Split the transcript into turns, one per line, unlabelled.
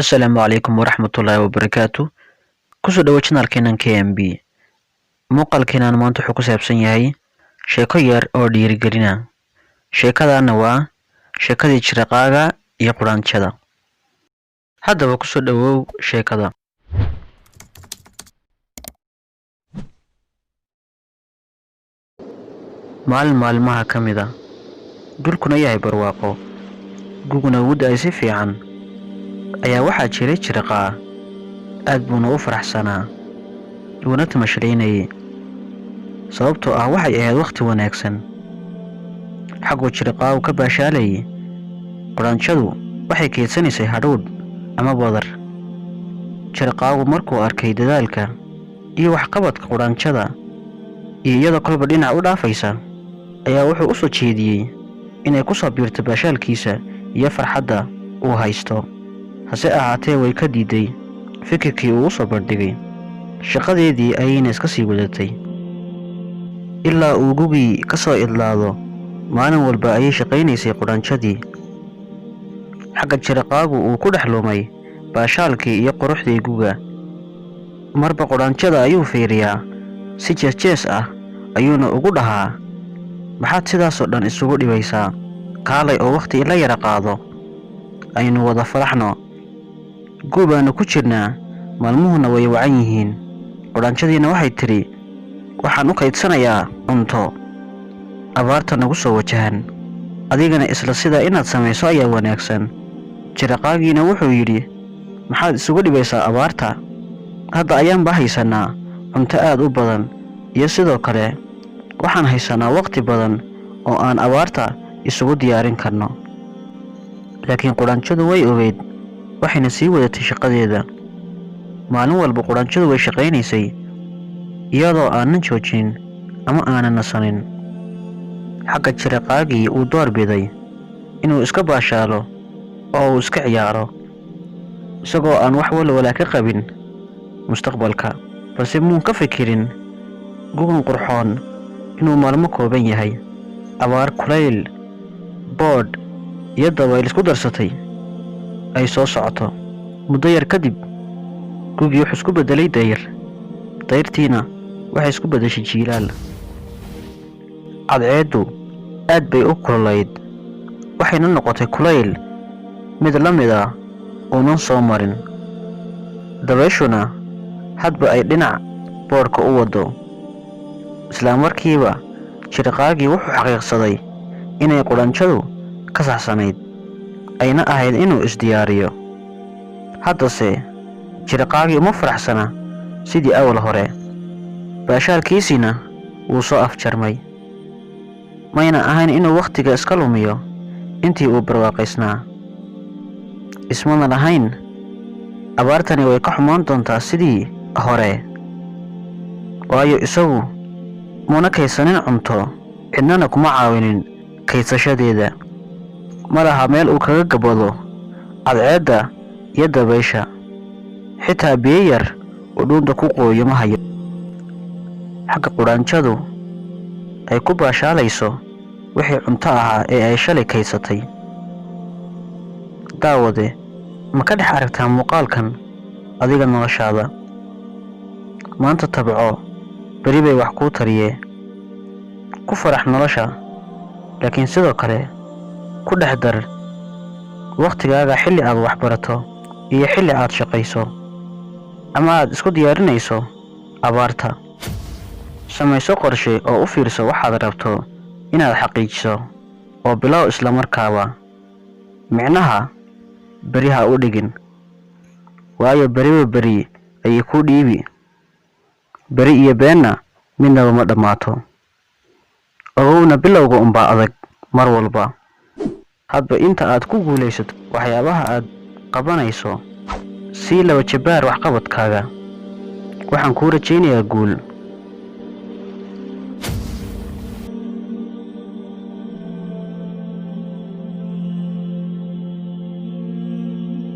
Asalaamu calaykum waraxmatullaahi wabarakaatu. Kusoo dhawo channelkeenan KMB. Muuqaalkeenan maanta wuxuu ku saabsan yahay sheeko yar oo dhiirigelina. Sheekadaana waa sheekadii jiraqaaga iyo quraanjada. Haddaba kusoo dhawow sheekada. Maalin maalmaha ka mid a, dhulkuna yahay barwaaqo, guguna ugu da-ay si fiican, ayaa waxaa jiray jiraqaa. Aad buuna u faraxsanaa, wuuna tamashlaynayay, sababtoo ah waxay ahayd wakhti wanaagsan. Xagguu jiraqaagu ka baashaalayay, quraanjadu waxay kaydsanaysay hadhuudh ama badar. Jiraqaagu markuu arkay dadaalka iyo waxqabadka quraanjada iyo iyadoo kolba dhinac u dhaafaysa, ayaa wuxuu u soo jeediyey inay ku soo biirto baashaalkiisa iyo farxadda uu haysto. Hase ahaatee way ka diiday fikirkii uu u soo bandhigay, shaqadeedii ayayna iska sii wadatay ilaa uu gugii ka soo idlaado. Maalin walba ayay shaqaynaysay quraanjadii. Xagga jiraqaagu uu ku dhex lumay baashaalkii iyo quruxdii guga. Marba quraanjada ayuu fiiriyaa, si jees-jees ah ayuuna ugu dhahaa, "Maxaad sidaasoo dhan isugu dhibaysaa? Kaalay oo wakhti ila yara qaado, aynu wada faraxno. Guu baanu ku jirnaa, maalmuhuna way wacan yihiin." Quraanjadiina waxay tidhi, "Waxaan u kaydsanayaa cunto abaarta nagu soo wajahan, adigana isla sidaa inaad samayso ayaa wanaagsan." Jiraqaagiina wuxuu yidhi, "Maxaad isugu dhibaysaa abaarta? Hadda ayaanba haysanaa cunto aad u badan, iyo sidoo kale waxaan haysanaa waqti badan oo aan abaarta isugu diyaarin karno." Laakiin quraanjadu way ogeyd, waxayna sii wadatay shaqadeeda. Maalin walba quraanjadu way shaqaynaysay, iyadoo aanan joojinin ama aanan nasanin. Xagga jiraqaagii uu door biday inuu iska baashaalo oo uu iska ciyaaro, isagoo aan wax walwalaa ka qabin mustaqbalka. Balse muun ka fikirin gugan qurxoon inuu maalmo kooban yahay, abaar kulayl, boodh iyo dabayl isku darsatay ay soo socoto. Muddo yar kadib gugii wuxuu isku beddelay dayr, dayrtiina waxay isku beddeshay jiilaal. Cadceeddu aad bay u kululayd, waxayna noqotay kulayl mid la mid ah uunan soo marin. Dabayshuna hadba ay dhinac boodhka u waddo. Isla markiiba jiraqaagii wuxuu xaqiiqsaday inay quraanjadu ka saxsanayd, ayna ahayd inuu isdiyaariyo. Haddase jiraqaagii uma faraxsana sidii awal hore, baashaalkiisiina wuu soo afjarmay. Mayna ahayn inuu wakhtiga iska lumiyo intii uu barwaaqaysnaa. Ismana lahayn abaartani way ka xumaan doontaa sidii hore, waayo isagu muuna kaydsanin cunto, cidnana kuma caawinin kaydsashadeeda. Ma laha meel uu kaga gabado cadceedda iyo dabaysha, xitaa biyo yar uu dhuunta ku qooyo ma hayo. Xagga quraanjadu ay ku baashaalayso wixii cunto ahaa ee ay shalay kaysatay. Daawade, ma ka dhex aragtaa muuqaalkan adiga noloshaada? Maanta tabco, beri bay wax kuu tariyee. Ku farax nolosha, laakiin sidoo kale ku dhex dar wakhtigaaga xilli aad wax barato iyo xilli aad shaqayso ama aad isku diyaarinayso abaarta. Samayso qorshe oo u fiirso waxaad rabto inaad xaqiijiso, oo bilow isla markaaba. Micnaha beri ha u dhigin, waayo beriba beri ayay kuu dhiibi. Beri iyo beenna midnaba ma dhammaato. Ogowna bilowga unbaa adag mar walba. Hadba inta aad ku guulaysato waxyaabaha aad qabanayso, sii laba jabaar waxqabadkaaga. Waxaan kuu rajaynayaa guul.